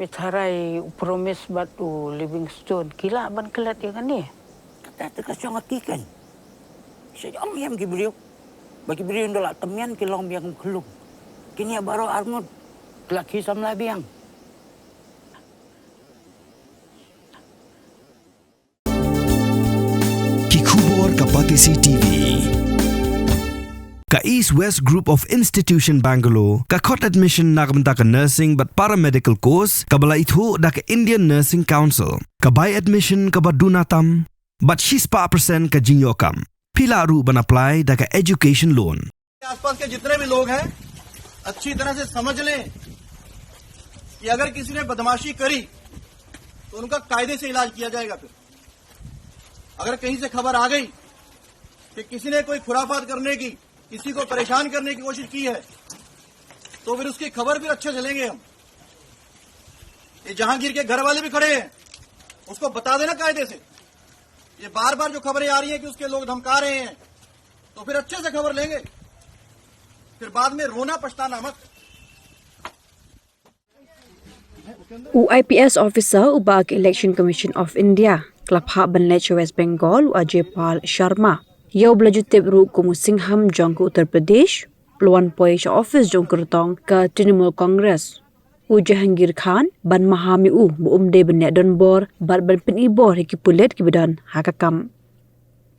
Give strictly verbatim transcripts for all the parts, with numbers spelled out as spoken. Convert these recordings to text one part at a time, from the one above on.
Pynthara ïa u Promise bad u Livingstone ki lah ban klet ïa kane. Kata te ka shong ha ki kan. Sha ïam ïam ki briew. Ba ki briew ynda la tymmen ki long biang kum khlum. Kine baroh arngut ki la ki samla biang. Ki khubor ka Batesi T V. Ka East West Group of Institution Bangalore ka khot admission na ka bynta ka nursing bad paramedical course kaba la ithuh da ka Indian Nursing Council. Ka bai admission kaba duna tam bad shispah percent ka jingïoh kam. Phi lah ruh ban apply da ka education loan. आसपास के जितने भी लोग हैं, अच्छी तरह से समझ लें कि अगर किसी ने बदमाशी करी तो उनका कायदे से इलाज किया जाएगा। फिर अगर कहीं से खबर आ गई कि किसी ने कोई खुराफात करने की, किसी को परेशान करने की कोशिश की है, तो फिर उसकी खबर फिर अच्छे से लेंगे हम। ये जहांगीर के घर वाले भी खड़े हैं, उसको बता देना कायदे से। ये बार बार जो खबरें आ रही हैं कि उसके लोग धमका रहे हैं, तो फिर अच्छे से खबर लेंगे। फिर बाद में रोना पछताना मत। U I P S officer u ba ka Election Commission of India ka la phah ban leit sha West Bengal, u Ajay Pal Sharma. Ïa u ba la ju tip ruh kum u Singham jong ka Uttar Pradesh, u la wan poi sha office jong u kyrtong ka Trinamool Congress, u Jahangir Khan, ban maham ïa u ba um dei ban leh donbor bad ban pyni bor ïa ki pulit kiba don ha ka kam.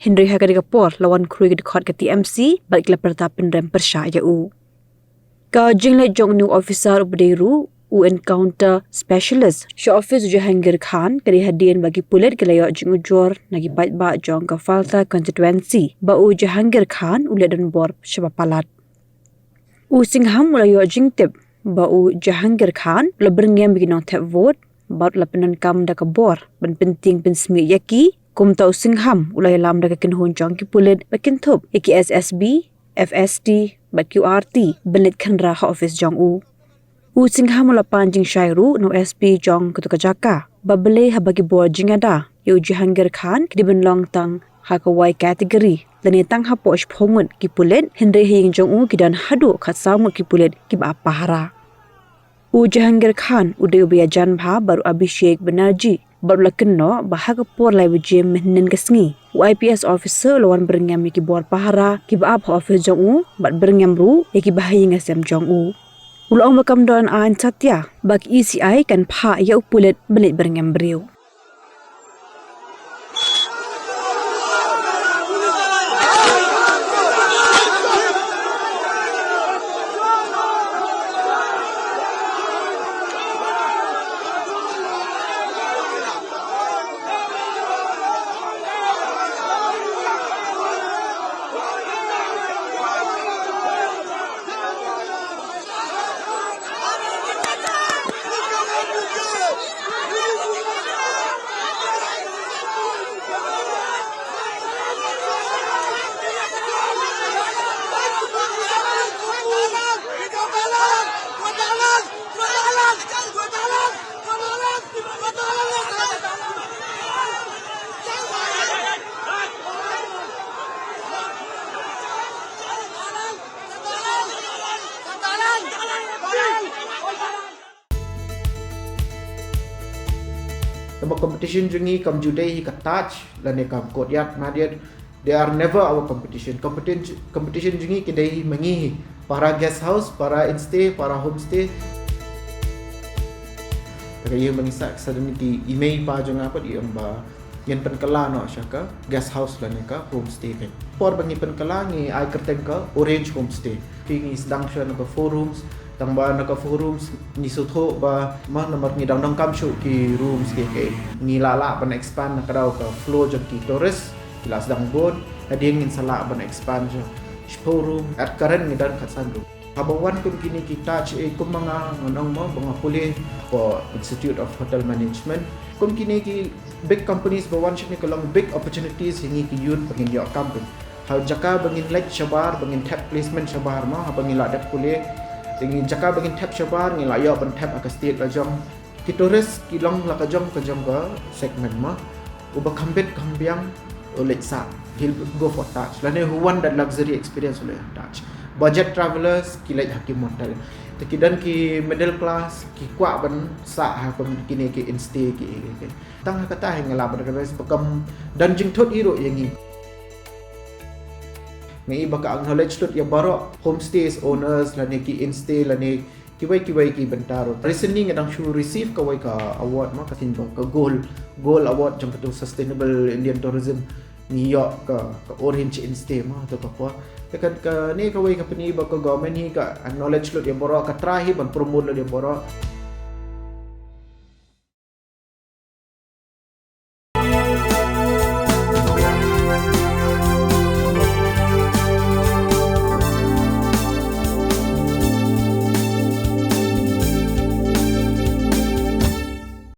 Hynrei ha katei ka por la wan khrui ki dkhot ka T M C bad ki la pyrta pynrem pyrshah ïa u. Ka jingleit jong une u officer uba dei ruh u encounter specialist sha office u Jahangir Khan ka dei hadien ba ki pulit ki la ïoh jingujor na ki paidbah jong ka Falta constituency ba u Jahangir Khan u leh donbor shaba palat. U Singham u la ïoh jingtip ba u Jahangir Khan u la byrngem ïa ki nongthep vote bad u la pyndonkam da ka bor ban pyntieng pynsmih ïa ki. Kumta u Singham u la ïalam da ka kynhun jong ki pulit ba kin thup ïa ki S S B, F S T bad Q R T ban leit khynra ha office jong u. U Singham u la pan jingshai ruh na u S P jong kato ka jaka ba balei haba ki bor jingada ïa u Jahangir Khan ki dei ban long tang ha ka Y category lane tang hapoh shiphew ngut ki pulit, hynrei ha ïing jong u ki don haduh khatsaw ngut ki pulit kiba ap pahara. U Jahangir Khan u dei uba ïajan bha bad u Abhishek Banerjee bad u la kynnoh ba ha ka por lai baje mynhynnin ka sngi u I P S officer u la wan byrngem ïa ki bor pahara kiba ap ha office jong u bad byrngem ruh ïa kiba ha ïing ha sem jong u. U la ong ba kam don aiñ satia ba ka E C I kan phah ïa u pulit ban leit byrngem briew. Tang ba competition jong ngi kam ju dei hi ka Taj lane ka Courtyard Marriott. They are never our competition. Competition competition jong ngi ki dei hi ma ngi hi. Para guest house, para instay, para homestay. Ta ka ïa ma ngi sa sa dang ki i mei pa jong nga pat i ong ba ngin pynkylla noh sha ka guest house lane ka homestay ka. Por ba ngi pynkylla ngi ai kyrteng ka Orange Homestay. Phi ngi sdang sha na ka four rooms, tang ba na ka four rooms ngi sngewthuh ba ma namar ngi dang donkam shuh ki rooms ki ki. Ngi lah lah ban expand na ka daw ka flow jong ki tourist, ki la sdang bun, hadien ngin sa lah ban expand sha shiphew room, at current ngi don khatsan room. Haba wan kum kine ki Taj, eh, kum ma nga ngan ong mo ba nga pule for Institute of Hotel Management. Kum kine ki big companies ba wan shane ka long big opportunities ha ngi ki youth ba ngin ïoh kam pyn. Ha jaka ba ngin leit shabar, ba ngin thep placement shabar mo, haba ngin la dep pule. Te ngi jaka ba ngin thep shabar, ngin la ïoh ban thep ha ka state la jong. Ki tourist ki long la ka jong ka jong ka segment mo. Uba kham bit kham biang u leit sah, he'll go for Taj. Lane who want that luxury experience u leit ha Taj. Budget travelers ki leit ha ki motel. Ki don ki middle class ki kwah ban sah ha kum kine ki instay ki, ki, ki. Tang ha kata hi nga lah ban recognize ba kam don jingthut hi ruh ïa ngi. Nga i ba ka acknowledge lut ïa baroh homestays owners lane ki instay lane kiwei kiwei ki bynta ruh. Recently nga dang shu receive kawei ka award ma ka sien ba ka gold, gold award jong ka tu sustainable Indian tourism. Ngi ïoh ka, ka Orange Instay ma tu ka por. Te ka, kane kawei ka pyni ba ka government hi ka acknowledge lut ïa baroh, ka try hi ban promote lut ïa baroh.